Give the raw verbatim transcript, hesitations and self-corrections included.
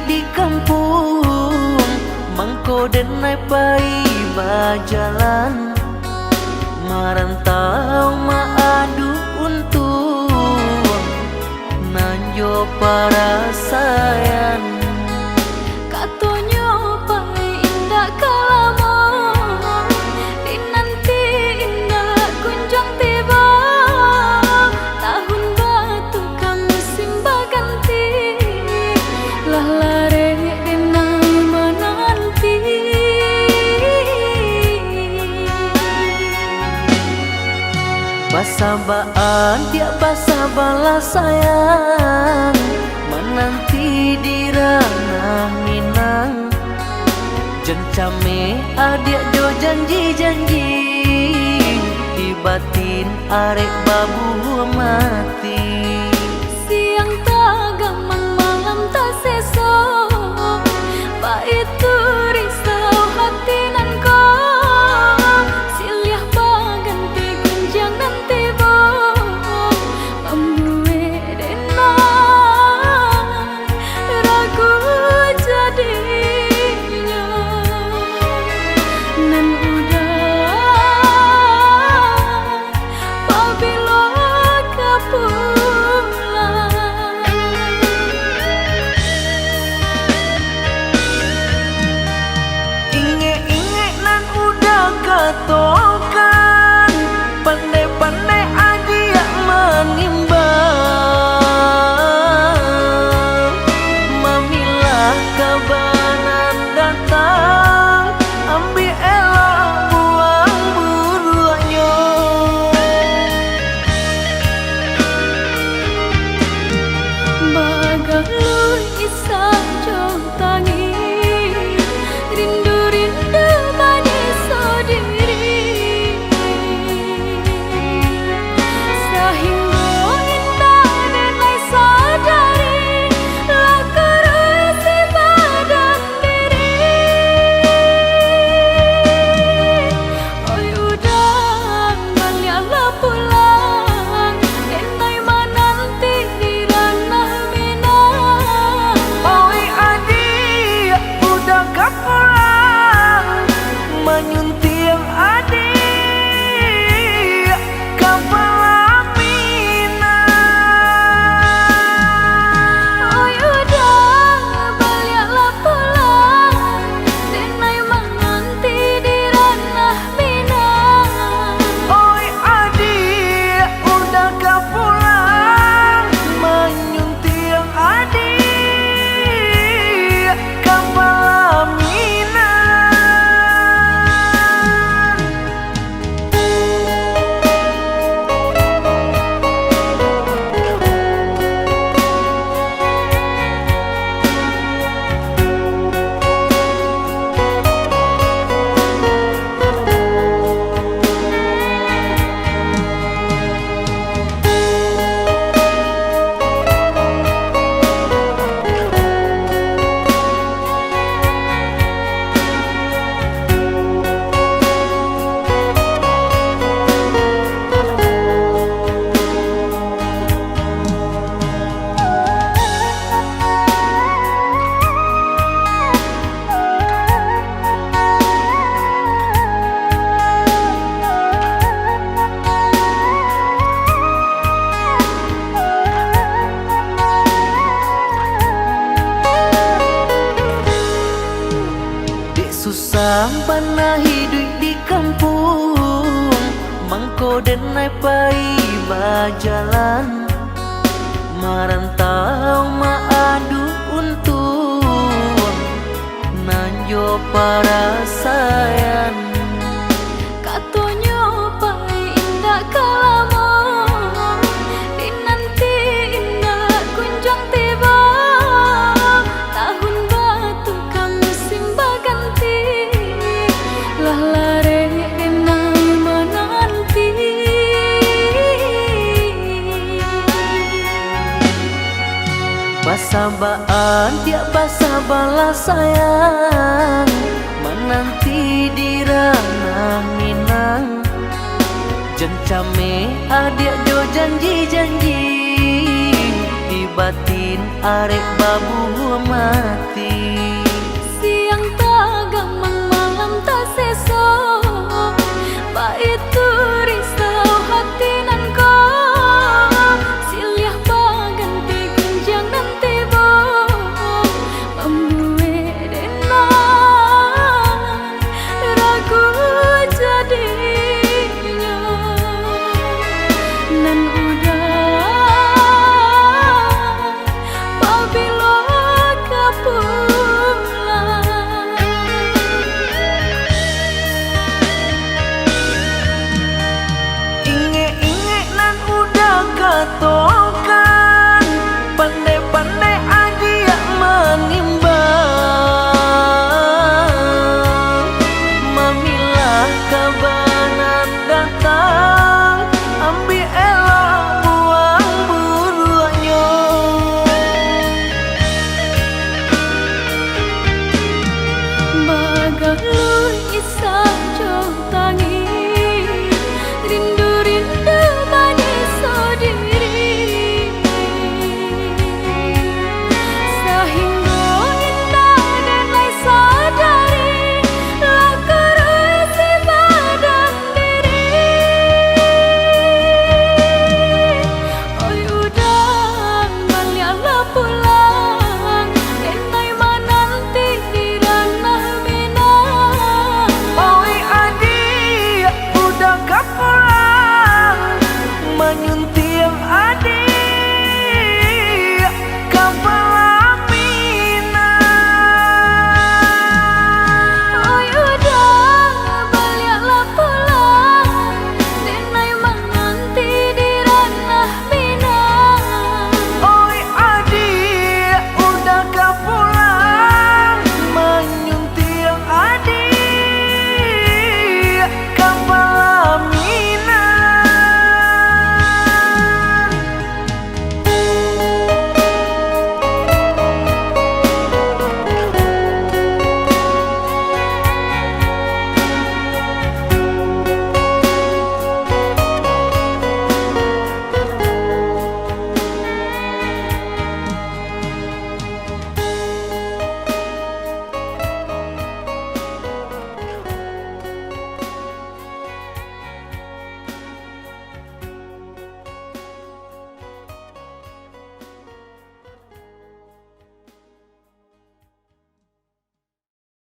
di kampuang, mangko denai pai bajalan, marantau maadu untuang, nan jo parasaian. Katonyo pai indak ka lamo, dinanti indak kunjuang tibo. Tahun batukang musim baganti, lah larek denai mananti. Basabaan diak basabalah sayang, mananti di ranah Minang. Jan cameh adiak jo janji-janji, di batin arek babuah mati. Siang tagamang malam taseso, baitu risau hati nan ko. Silih baganti gunjiang nan tibo, mambuek denai ragu jadinyo. Nan udah pabilo ka pulang. Ingek-ingek nan udah katokan, pandai-pandai adiak manimbang, mamilah kaba nan datang, ambiak elok buang buruaknyo. Bagalun isak jo tangih, rindu-rindu manyiso diri. Sahinggo indak denai sadari, lah kurusi badan diri. Oi udah, baliaklah pulang, denai mananti di ranah Minang. Oi adiak, udah ka pulang, manyuntiang adiak ka palaminan. Oi udah, baliaklah pulang, denai mananti di ranah Minang. Oi adiak, udah ka pulang, manyuntiang adiak ka palaminan. Dek susah bana hiduik di kampuang, mangko denai pai bajalan, marantau maadu untuang, nan jo parasaian. Katonyo pai indak ka lamo, dinanti indak kunjuang tibo. Tahun batukang musim baganti, lah larek denai mananti. Basabaan diak basabalah sayang, mananti di ranah Minang. Jan cameh adiak jo janji-janji, di Batin arek babuah mati.